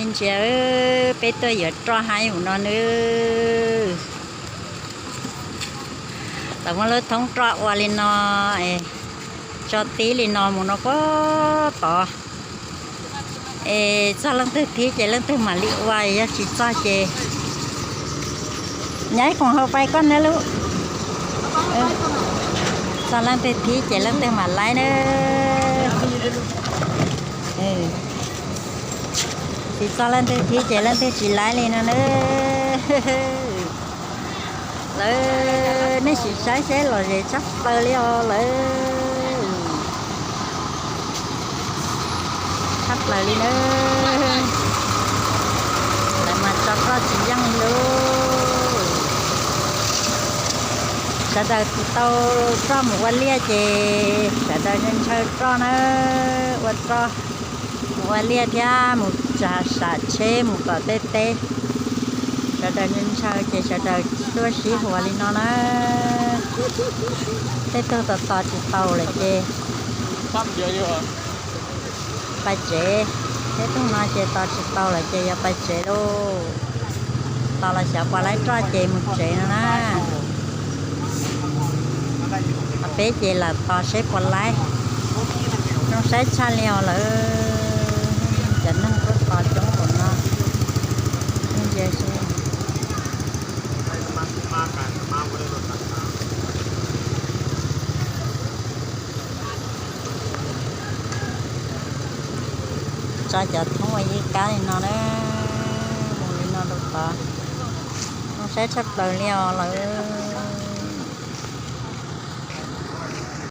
Ntsia, peb tuaj yuav roj haib mus no nawb. Tau muab lub thoob roj ua li no, tso tib li no mus no puag tod. Es txog leej twg thib ces leej twg mam li ua, yog tsis txog ces nyob ib koom hauv pais koj nawb lub. Txog leej twg thib ces leej twg mam laib na. Tsis txog leej twg thib ces leej twg tsis laib li no na. Lawv, nej sim saib seb lom zem tshaj plaws li os lawv. Tshaj plaws li na. Lawv mas tso roj tsis yeej li lauj. Sawv daws tsis tau roj mus ua liaj ces sawv daws ntshaw roj na, ua roj mus ua liaj thiab mus sam tsheb mus kom tej teb. Sawv daws ntshaw ces sawv daws tuaj sib huas li no na. Tej tug tos tos tsis tau lawm ces pais tsev. Tej tug no ces tos tsis tau lawm ces yuav pais tsev lauj. Tos los xyov puas laib roj ces mus tsev no na. Peb ces lam tos seb puas laib. Zoo saib tshaj li os lawv. Cov neeg tuaj tos coob npaum no. Ntsia seb. Tso cov thoob ua yeeb kab li no na, mus li no rau tod. Zoo saib tshaj plaws li os lawv.